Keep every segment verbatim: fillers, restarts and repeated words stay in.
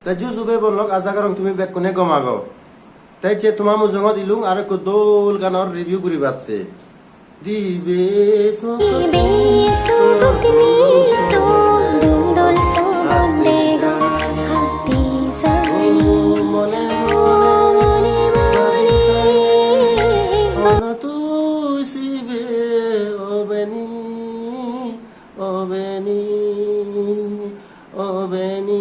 Te ju ju bhei bon lok, aja gorong tumi bekkune gom ago. Te je toma mujungot elung aro ekko dol ganor review guribatte. Dibe suk Dibe suk ni dol dol sobon degong hati sani. O mone mone mone mone tui sibe obeni, obeni, obeni.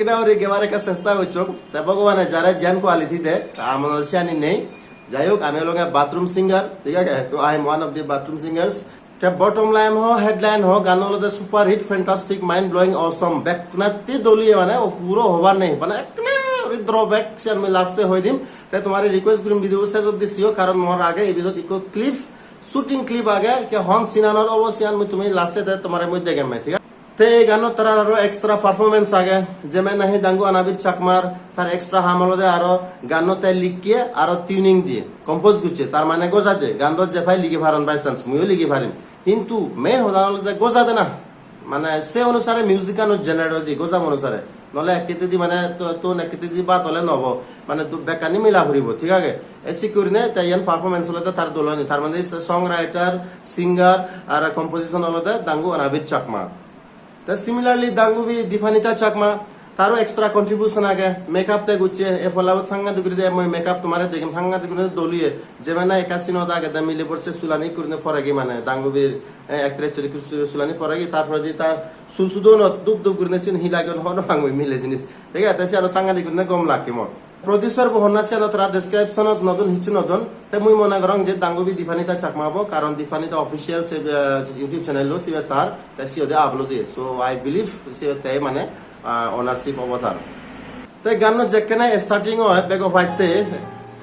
Ekka guri gebar ekka chesta gocchong. Te Bhogobane jare jen quality de, ta amolot siyani nei. Jai hok, ami olonge bathroom singer, thik age? To I am one of the bathroom singers. Te bottom line ho, headline ho, gan olode super hit, fantastic, mind blowing, awesome. Bekkunatte dol oye mane, o puro hobar nei. Mane ekkena guri drawback, siyan mui last-e hoi dim. Te tomare request gurim video bo sejot di siyo, karon mor age ei video-t ikko clip, shooting clip age, ke hon scene-anor obo siyan mui tumi last-e te tomare mui degem mai, thik age? Te ei ganot tarar aro extra performance age, jemon nahi Dangu Anabir Chakmar, tar extra ham olode aro ganno te likke aro tuning diye, compose gocche, tar mane gojade, gan do je pai ligi paron by chance, muiyo ligi parim. Hintu main hoda olode gojade na, mane se onusare music ano generate oide, gojam onusare. Nole ek hittedi mane to-, ton ek hittedi bad ole nobo, mane du-, bekkani mila puribo, thik age? E sikke gurine te iyan performance olode tar dol oinei, tar mane songwriter, singer, aro composition olode Dangu Anabir Chakma. Te similarly, Dangubi Diphanita Chakma, taro extra contribution age, makeup te gocche, e polla sangadik guri de, mui makeup tomare degem sangadik guri dol oye, jemon nahi ekka scene-ot agede milebor se sulani gurine poregi mane, Dangubir, eh, actress chori sul-, sulani poregi, tar poredi ta sul sudonot dup dup gurine siyen hi lagiyon hobor no pang mui mile jinis. Thik age, te se aro sangadik gurine gom lakke mor. Producer bo honna siyano tara description-ot no don, hissu no don. Te mui mone gorong je Dangubi Diphanita Chakma obo, karon Diphanita Official se, eh, YouTube channel-o sibe tar, te siyot upload oye. So I believe siyot te mane, ah, ownership obo tar. Te ganno jekkene starting oi, bego patte,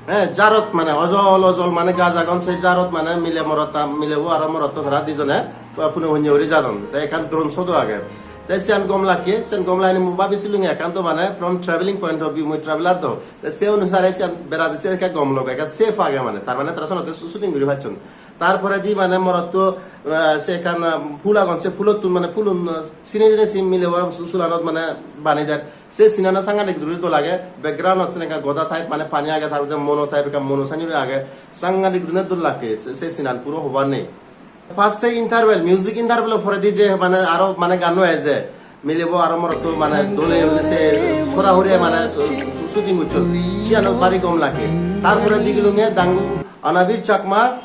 eh, jarot mane ojol ojol mane gaj agon, se jarot mane mile morot ta-, milebo aro morotto tara dijone, ah, pune hunye guri jadon. Te ekkan drone shot-o age. Te siyan gom lakke, siyan gom lagene mui babi silunge ekkan do mane from traveling point of view, mui traveler do. Te se onusare siyan berade se ekka gom loge, ekka safe age mane. Tar mane tara senotte su-, shooting guri pacchon. Tar poredi mane morotto, eh, se ekkan, ah, phul agon, se phulottun mane phulun, ah, sine sine sim milebo su-, sulanot mane banei der. Se sinano sangadik guri dol age. Background-ot sen ekka goda type mane pani age, tar poredi mono type ekka mono sanjuri age. Sangadik gurine dol lakke se, se sinan puro hobar nei. First-e interval, music interval-o poredi je mane aro mane ganno eje, milebo aro morotto mane dole dole se sora hure mane su-, su-, shooting gocchon, siyano bari gom lakke. Tar poredi gelunge Dangu Anabir Chakma,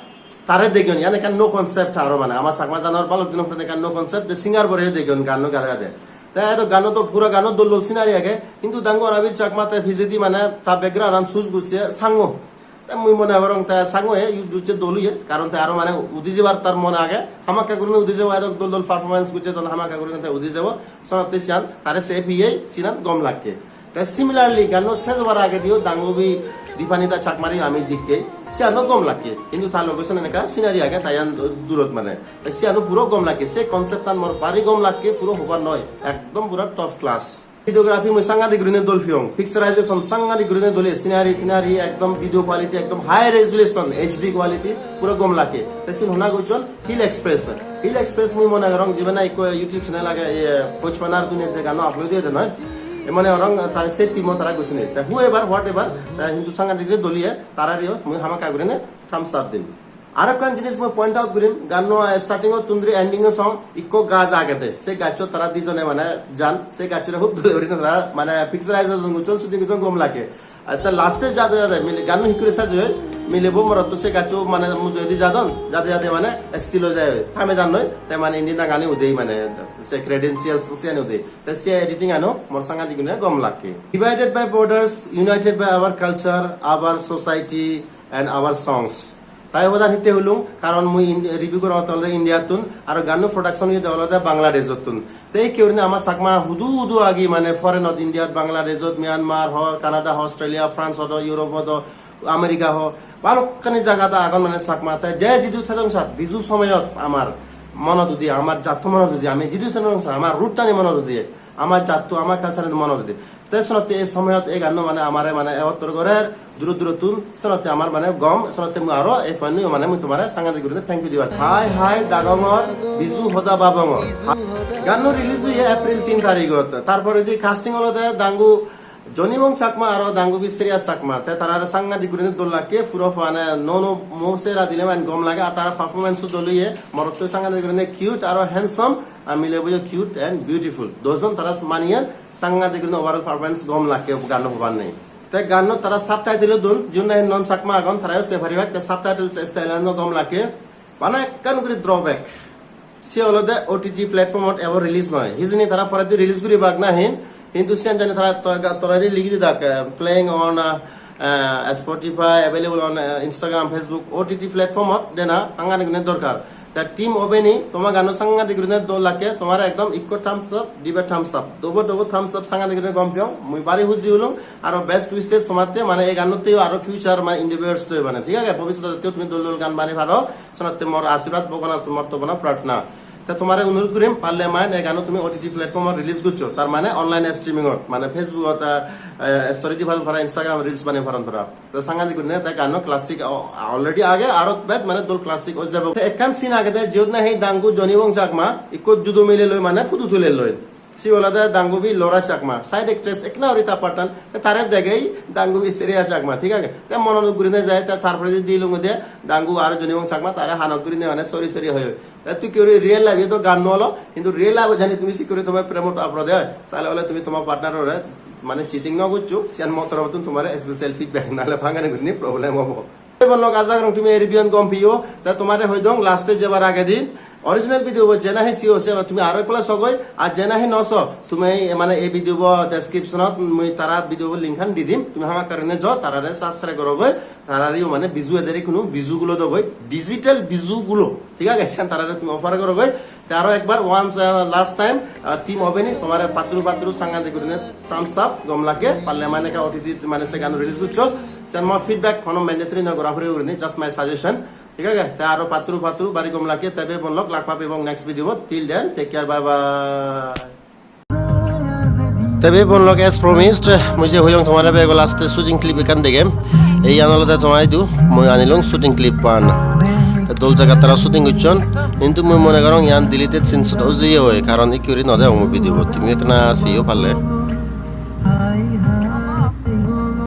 tare degiyon, iyan ekkan nuo concept aro mane, ama Chakma janor balok dino pore ekkan nuo concept, de singer bore degiyon ganno gade gade. Te edo ganno to puro ganno dol dol scenery age, hintu Dangu Anabir Chakma te pijedi mane ta background-an choose gocche sango. Te mui mone gorong te sangoye use gocche dol oye, karon te aro mane udi jebar tar mone age, hamakkai gurinei udi jebo, edok dol dol performance gocche, jon hamakkai gurinei te udi jebo, senotte siyan tare se piyei sinan gom lakke. Te similarly, ganno sej obar agediyo Dangubi Diphanita Chakmare ami dikke, siyano gom lakke, hintu tar loge senen ekka scenery age, ta iyan durot mane, te siyano puro gom lakke, se concept-an mor bari gom lakke, puro hobar noi, ekdom puro top class. Videography mui sangadik gurine dol piyong, picturization sangadik gurine dol oye, scenery tinari ekdom video quality ekdom high resolution H D quality puro gom lakke. Te sin honna gocchon Hill Express. Hill Express mui mone gorong jibe nahi ekko YouTube channel age, iye, Hochpanar Duniyat je gano upload oye de noi. E mone gorong tara se team-o tara gocchon. Te whoever, whatever, te hintu sangadik guri dol oye, tarareyo mui hamakkai gurine thumbs up dim. Aro ekkan jinis mui point out gurim, ganno starting-ottun dhuri ending-o song ikko gaj agede, se gacchot tara dijone mane jan, se gacchore hub dole guri tara mane picturization gocchon, shooting gocchon, gom lage. Ar ta last-e jade jade mile ganno hikkuri sej oi, milebo morotto se gaccho mane mujungedi jadon, jade jade mane still oi jai, thame jan noi, te mane indi nangani udei mane se credentials siyani udei. Te se editing-ano mor sangadik gune gom lage. Divided by borders, united by our culture, our society, and our songs. Tai obodan hitte hulung, karon mui in-, review gorongotte olode India-ttun, aro ganno production oyede olode Bangladesh-ottun. Te ikke gurinei ama Chakma hudu hudu agi mane foreign-ot, India-t, Bangladesh-ot, Myanmar ho, Canada ho, Australia, France-ot ho, Europe-ot ho, America ho, balokkani jagat agon mane Chakma. Te je jidu thedong sat, Biju somoyot amar monot udi, amar jatto monot udi, ami jidu thedong sat, amar root-tani monot udi, amar jatto, amar culture-ani monot udi. Te senotte ei somoyot ei ganno mane amare mane egottor gorer, duro durottun, senotte amar mane gom, senotte mui aro ei point-o mane mui tomare sangadik gurine thank you dibar. Hai hai dagongor, biju hoda babongor. Ganno release oye April tin tarigot. Tar poredi casting olode dangu Joni Wong Chakma aro dangubi Shreya Chakma. Te tarar sangadik gurine dol lakke, puro mane no no mo sera dile mane gom lage, ar tarar performance-o dol oye, morotto sangadik gurine cute aro handsome, ar milebo yo cute and beautiful. Dojon tara maniyon, sangadik gurine overall performance gom lakke, ganno hobar nei. Te ganno tara subtitle-o don, jiun nahi non Chakma agon, tarayo sei paribak, te subtitle style-ano gom lakke. Bana ekkan guri drawback. Se olode O T T platform-ot ebo release noi. Hijeni tara poredi release guribak nahi, hintu siyan jani tara to-, ga-, toredi ligi didak, eh, playing on, eh, eh, Spotify, available on, eh, Instagram, Facebook, O T T platform-ot dena sangadik gurine dorkar. Ta Team Obeni, toma ganno sangadik gurine dol lakke, tomare ekdom ikko thumbs up, dibe thumbs up, dobo dobo thumbs up, sangadik gurine gom piyong, mui bari huji olung, aro best wishes tomatte, mane ei gannotte aro future mane in the works to mane, thik age, bobissototteo tumi dol dol gan banei paro, senotte mor ashirbad, Bhagwanar mor tobona prarthona. Te tomare onurot gurim, parle mane ei ganno tumi O T T platform-ot release goccho, tar mane online streaming-ot, mane Facebook-ot, eh, eh, story di paron para, Instagram reels banei paron para. To sangadik gurine te ganno classic o-, already age, aro bej mane dol classic oi jabo. Te ekkan scene agede, jiyot nahi dangu Joni Wong Chakma ikko judo mile loi mane photo tule loi. Se olode dangubi Laura Chakma, side actress ek na Rita Patton, te tare degei dangubi Shreya Chakma, thik age? Te monot gurine jai, te tar poredi dilung de dangu aro Joni Wong Chakma tare hanok gurine mane sorry sorry hoi hoi. Te tui ki guri real life-e to gan no olo, hintu real life-e jani tumi sik guri tomar premot apro de oi, sale ole tumi tomar partner-ore mane cheating no goccho, siyan mo torobottun tomare special feedback, nale bangani gurinei problem obo. Te bon lok, aja gorong tumi ei review-an gom piyo, te tomare hoi dong last-e jebar agedi original video bo je nahi siyo se tumi aro ekpala sogoi, ar je nahi no so tumi ei mane ei video bo description-ot mui tara video bo link-an di dim, tumi hamakkai gurinei jo tarare subscribe gorogoi, tarareyo mane Biju ejere ikkunu Biju gulo dogoi, digital Biju gulo. Thik age, siyan tarare tumi offer gorogoi. Te aro ekbar once, uh, last time, uh, Team Obeni, tomare patturu patturu sangadik gurine thumbs up, gom lage, parle mane ekka O T T mane se gan release goccho. Sen mo feedback hono mandatory noi, gora puri gurinei, just my suggestion. Thik age? Te aro patturu patturu bari gom lage, tebe bon lok, lak pabong next video bot. Till then, take care, bye bye. Tebe bon lok, as promised, mui je hoyong tomare bego last-e shooting clip ekkan degem. Ei iyan olode tomai idu, mui anilung shooting clip-an. Te dol jagat tara shooting gocchon, hintu mui mone gorong iyan deleted scenes-ot oi jeye oi, karon ikke guri no degong mui video-bot. Tumi ekkana seyo parle.